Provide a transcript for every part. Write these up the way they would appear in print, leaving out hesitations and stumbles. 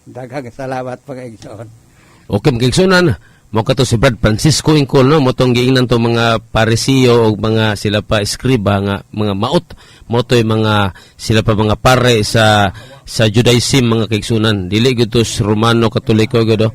Daghang salamat, mga igsoon. Okay, mga igsunan, mo kato si Brad Francisco Ingkol, no, mo tong giingnan to mga Parisiyo o mga sila pa eskriba nga mga maot mo to'y mga sila pa mga pare sa Judaism, mga kaigsunan. Dili gyud to sa Romano Katoliko gyud, oh.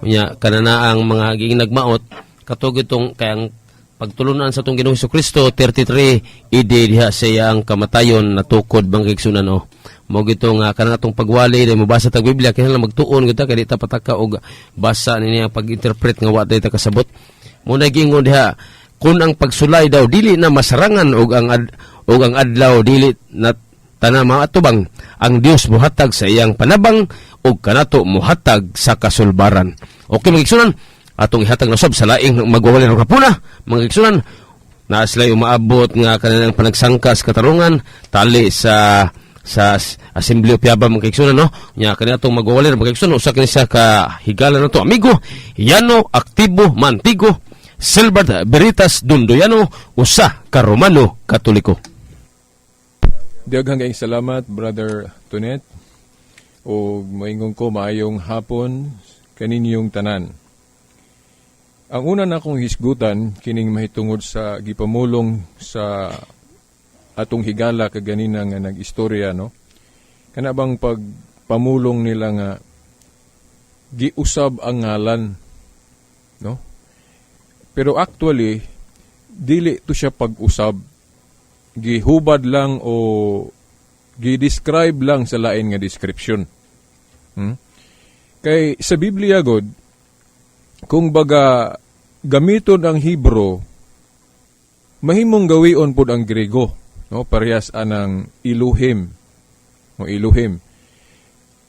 Unya kanana ang mga giingnag maot kato gyud tong kay ang pagtulunan sa atong Ginoong Kristo 33 AD diha sa iyang kamatayon natukod, mga kaigsunan, oh. Mo gito nga kanang atong pagwali dahil mobasa tag Biblia, kinahanglan magtuon gyud ta kay di ta pataka og basa niini ang pag-interpret nga wa ta kasabot. Mo na giingon diha kun ang pagsulay daw dili na masarangan ug ang adlaw dili na tana maatubang, ang Dios mohatag sa iyang panabang ug kanato mohatag sa kasulbaran. Okay, mga igsunan, atong ihatag na sab sa laing magwawali ng hapuna, mga igsunan, na sila umaabot nga kanilang panagsangkas katarungan tali sa Assembly of Yaba, mga kaigsunan, no. Nya kani atong magwawali, mga kaigsunan, usa kini siya ka higala nato amigo, Yano Aktibo Mantigo Silbert Veritas Dundoyano, usa ka Romano Katoliko. Daghang kayong salamat, Brother Tonet. O maingon ko, maayong hapon kaninyong tanan. Ang una na akong hisgutan, kining mahitungod sa gipamulong sa atong higala kaganina nga nag-istorya, no? Kana bang pagpamulong nila nga giusab ang ngalan, no? Pero actually, dili to siya pag-usab, gihubad lang o gi-describe lang sa lain nga description. Kay sa Biblia god, kung baga gamiton ang Hebrew, mahimong gawion pod ang Grego, no? Parehas anang Elohim. O Elohim.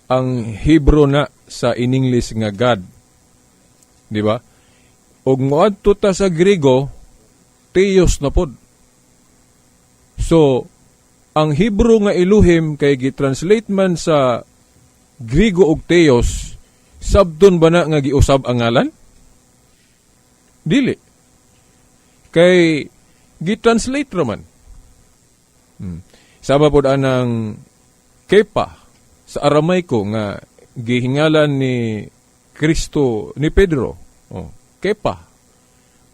Ang Hebrew na sa in English nga God. Di ba? Og moadto ta sa Grego, Theos na pod. So, ang Hebrew nga Elohim kay gi-translate man sa Griego og Theos, sabton ba na nga giusab ang ngalan? Dili. Kay gi-translate raman. Sama pod anang Kepa sa Aramaiko nga gihingalan ni Kristo ni Pedro. Oh, Kepa.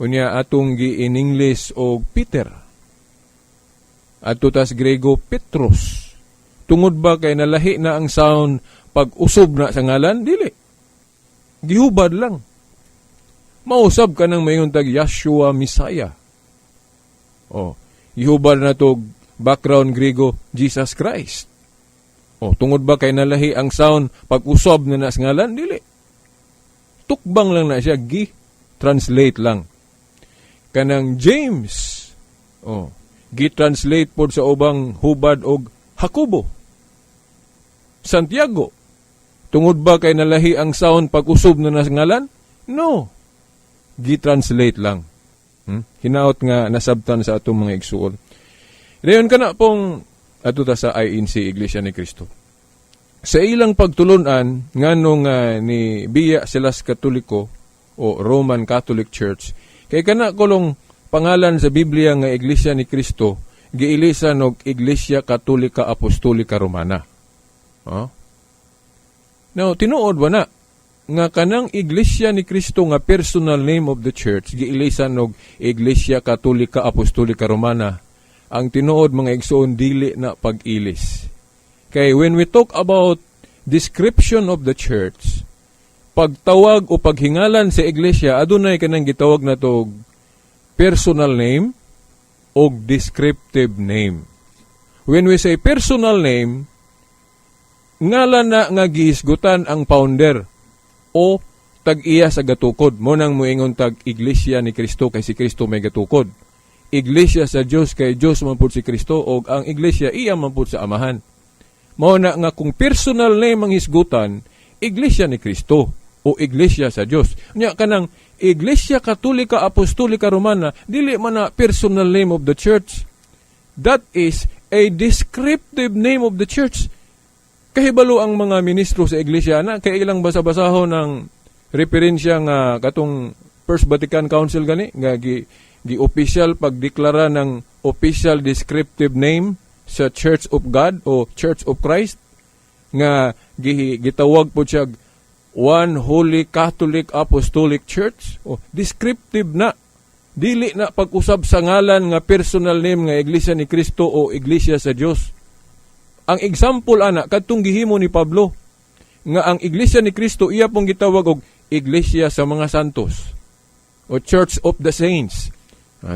Unya atong gi in English og Peter. Adto tas Grego, Petros. Tungod ba kay nalahi na ang sound pag usob na sa ngalan? Dili. Gihubad lang. Mausab ka ng mayon tag Yahshua Messiah. Oh, gihubad na to background Grego Jesus Christ. Oh, tungod ba kay nalahi ang sound pag usob na sa ngalan? Dili. Tukbang lang na siya, gi translate lang. Kanang James, oh, gi-translate pod sa ubang hubad og Jacobo. Santiago. Tungod ba kay nalahi ang sound pag usob na nas ngalan? No. Gi-translate lang. Hinaot nga nasabtan sa atong mga igsuon. Dayon kana pong ato ta sa INC, Iglesia ni Cristo. Sa ilang pagtulunan ngano nga ni biya sila sa Katoliko o Roman Catholic Church, kay kana kulong pangalan sa Biblia nga Iglesia ni Cristo giilisan og Iglesia Katolika Apostolika Romana. Huh? Now, tinuod ba na nga kanang Iglesia ni Cristo nga personal name of the church giilisan og Iglesia Katolika Apostolika Romana? Ang tinuod, mga igsoon, dili na pag-ilis. Kay when we talk about description of the church, pagtawag o paghingalan sa iglesia, adunay kanang gitawag na to personal name o descriptive name. When we say personal name, ngalan na nga gihisgutan ang founder o tag-iya sa gatukod. Mo nang moingon tag Iglesia ni Kristo kay si Kristo may gatukod. Iglesia sa Dios kay Dios man pud si Kristo og ang iglesia iya man pud sa Amahan. Mao na nga kung personal name ang hisgutan, Iglesia ni Kristo o Iglesia sa Dios. Nya kanang Iglesia Katolika Apostolika Romana dili man na personal name of the church. That is a descriptive name of the church. Kahibalo ang mga ministro sa iglesia na kay ilang basa-basahon ng referensya nga katong First Vatican Council gani nga gi official pagdeklara ng official descriptive name sa Church of God o Church of Christ. Nga gitawag po siya One Holy Catholic Apostolic Church. Oh, descriptive na. Dili na pag-usab sa ngalan nga personal name nga Iglesia ni Cristo o Iglesia sa Dios. Ang example ana kadtong gihimo ni Pablo nga ang Iglesia ni Cristo iya pong gitawag og Iglesia sa mga santos o Church of the Saints.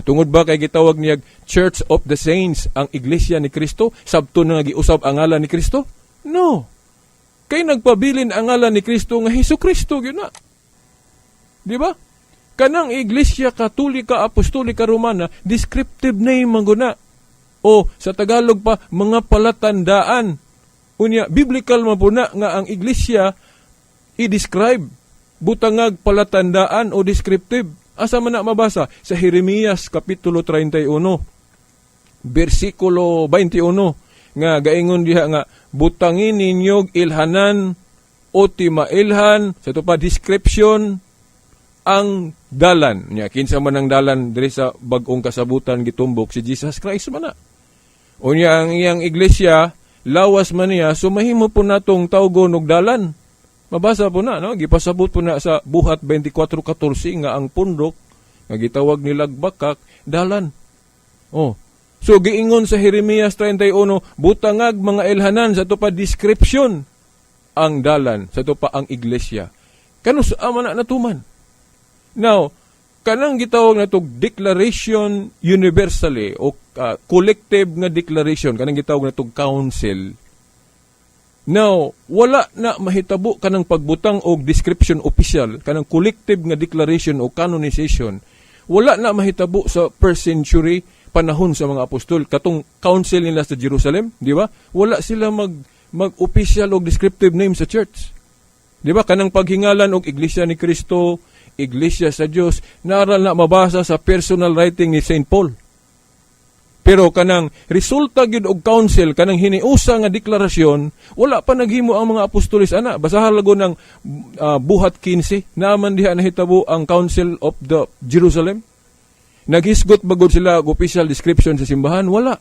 Tungod ba kay gitawag niya Church of the Saints ang Iglesia ni Cristo, sabto na nga giusab ang ngalan ni Kristo? No. Kay nagpabilin ang ngalan ni Kristo nga Hesus Kristo gyud na. Di ba? Kanang Iglesia Katolika Apostolika Romana, descriptive name man gud na. O sa Tagalog pa, mga palatandaan. Unya, biblical man po na nga ang iglesia i-describe butangag palatandaan o descriptive. Asa man na mabasa? Sa Jeremias kapitulo 31, bersikulo 21, nga gaingon diha nga butangin ninyog ilhanan o timailhan sa ito pa description ang dalan niya. Kinsa man ang dalan diri sa Bag-ong Kasabutan? Gitumbok si Jesus Christ man na. Unya ang iyang iglesia lawas man niya, so mahimo po natong tawgon og dalan. Mabasa po na, no? Gipasabot po na sa Buhat 24:14 nga ang pundok nga gitawag nilag Bakak, dalan. Oh, so giingon sa Jeremias 31, butangag mga ilhanan, sa pa description ang dalan, sa pa ang iglesia. Kanus man na natuman? Now, kanang gitawag na to declaration universally o collective nga declaration, kanang gitawag na to council. Now, wala na mahitabo kanang pagbutang og description official, kanang collective nga declaration o canonization. Wala na mahitabo sa first century, panahon sa mga apostol, katong council nila sa Jerusalem, di ba? Wala sila mag-official og descriptive name sa church. Di ba? Kanang paghingalan og Iglesia ni Cristo, Iglesia sa Dios, naral na mabasa sa personal writing ni St. Paul. Pero kanang resulta gyud og council, kanang hiniusa nga deklarasyon, wala pa naghimo ang mga apostoles ana. Basahan lago ng Buhat 15, naaman diha nahitabo ang Council of the Jerusalem. Naghisgot bagod sila og official description sa simbahan? Wala.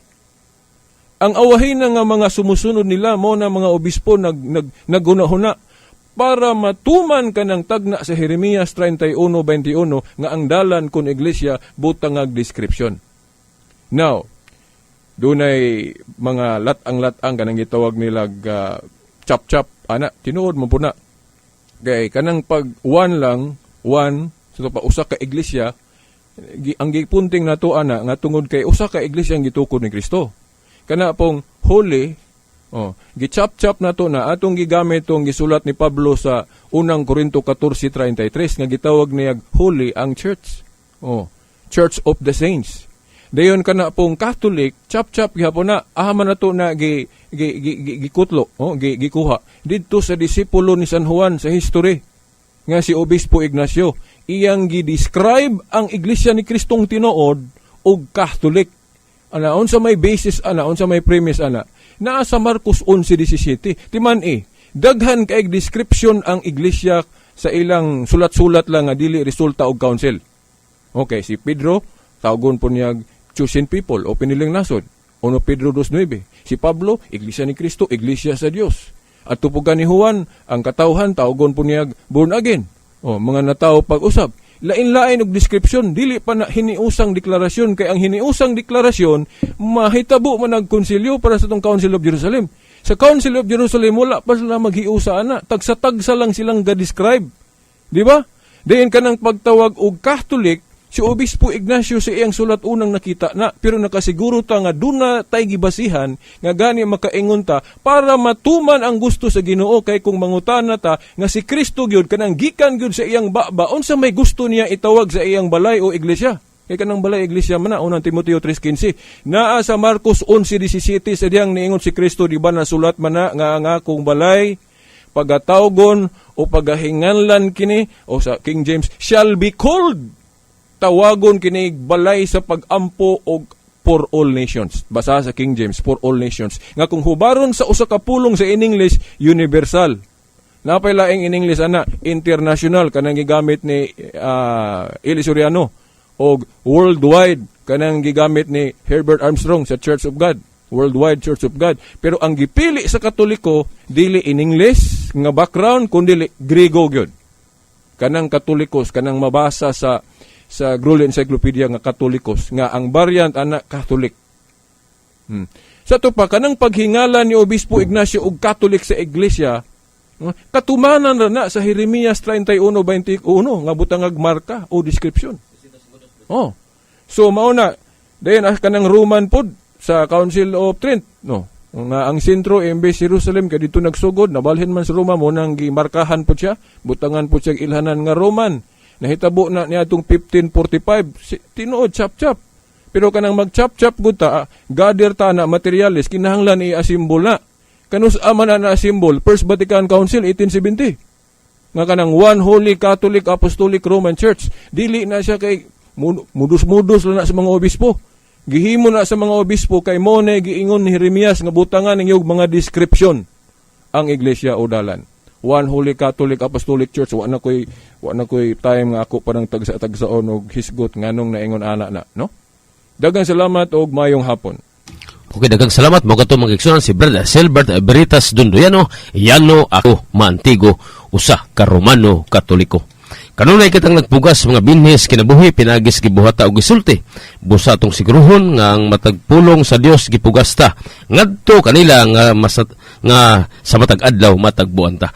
Ang awahin na nga mga sumusunod nila mo na mga obispo nag, nag naghuna-huna para matuman kanang tagna sa Jeremias 31:21 nga ang dalan kun iglesia, butangag description. Now, dunay mga lat-ang-lat-ang kanang gitawag nila chop-chop ana, tinuod mo po na. Kay kanang pag one lang, one so pa usa ka iglesia, ang gipunting nato ana nga tungod kay usa ka iglesia ang gitukod ni Kristo. Kana pong holy, oh, gi-chop-chop nato na atong gigamit tong gisulat ni Pablo sa Unang Korinto 14:33 nga gitawag niya holy ang church. Oh, Church of the Saints. Dayon kana pong Catholic, chop-chop gihapon na, aha man nato na gi gikutlo, oh, gikuha didto sa disipulo ni San Juan sa history nga si Obispo Ignacio. Iyang gi-describe ang Iglesia ni Kristong tinuod og Catholic. Ana, unsa may basis ana, unsa may premise ana? Naa sa Marcos 11:17. Timan eh, daghan kay description ang iglesia sa ilang sulat-sulat lang nga dili resulta og council. Okay, si Pedro, tawagon po niya chosen people o piniling nasod. 1 Pedro 2:9. Si Pablo, Iglesia ni Cristo, Iglesia sa Dios. At tupugan ni Juan, ang katawhan, tawagon po niya born again. O, mga natao pag-usab. Lain-lain og description, dili pa na hiniusang deklarasyon, kay ang hiniusang deklarasyon mahitabo man nagkonsilyo para sa tong Council of Jerusalem. Sa Council of Jerusalem wala pa sila maghiusa ana, tagsa-tagsa lang silang ga-describe. Di ba? Dayon kanang pagtawag og Catholic, si Obispo Ignacio sa iyang sulat unang nakita na, pero nakasiguro ta nga duna tay gibasihan nga gani makaingon ta para matuman ang gusto sa Ginoo, kay kung mangutana ta nga si Kristo gyud, kanang gikan gyud sa iyang baba, unsa may gusto niya itawag sa iyang balay o iglesia? Kay kanang balay, iglesia man na, Unang Timoteo 3:15. Naa sa Marcos 11:17 sa diyang niingon si Kristo, di ba nasulat man na nga ang akong balay pagatawgon o pagahinganlan kini, o sa King James, shall be called, tawagon kini balay sa pagampo og for all nations. Basa sa King James, for all nations. Nga kung hubaron sa usa ka pulong sa in English, universal. Napay laing in English ana, international, kanang gigamit ni Eli Soriano, og worldwide, kanang gigamit ni Herbert Armstrong sa Church of God. Worldwide Church of God. Pero ang gipili sa Katoliko, dili in English nga background, kundi Griego gyud. Kanang Katolikos, kanang mabasa sa Grolier Encyclopedia nga Katolikos, nga ang variant ana Catholic. Sa ato pa, kanang paghingalan ni Obispo Ignacio og Catholic sa Iglesia, no, katumanan ra na sa Jeremias 31:21 nga butangag marka o description. Oh. So mao na dayon kanang Roman pod sa Council of Trent, no. Nga ang sentro imbes Jerusalem kay dito nagsugod, nabalhin man sa Roma, mo nang gimarkahan po siya, butangan po siya ilhanan nga Roman. Nahitabo na niadtong 1545, si, tinuod chap-chap. Pero kanang mag-chap-chap gud ta, gather ta na materialis, kinahanglan i-assemble na. Kanus man na na-assemble? First Vatican Council 1870. Nga kanang One Holy Catholic Apostolic Roman Church. Dili na siya kay mudus-mudus lang na sa mga obispo. Gihimo na sa mga obispo kay mo na giingon ni Jeremias nga butangan ninyo mga description ang iglesia o dalan. One Holy Catholic Apostolic Church. Wa na koy time nga ako parang tagsa-tagsaon og hisgot nganong naingon ana na, no? Daghang salamat og mayong hapon. Okay, daghang salamat mo kato, mga igsuonan, si Brother Silbert Veritas Dundoyano, Yano ako Mantigo, usa ka Romano Katoliko. Kanunay kitang nagpugas mga binhis kinabuhi pinagis gibuhata og gisulti. Busa atong siguruhon nga ang matag pulong sa Dios gipugas ta ngadto kanila nga masat nga sa matag adlaw matagbuan ta.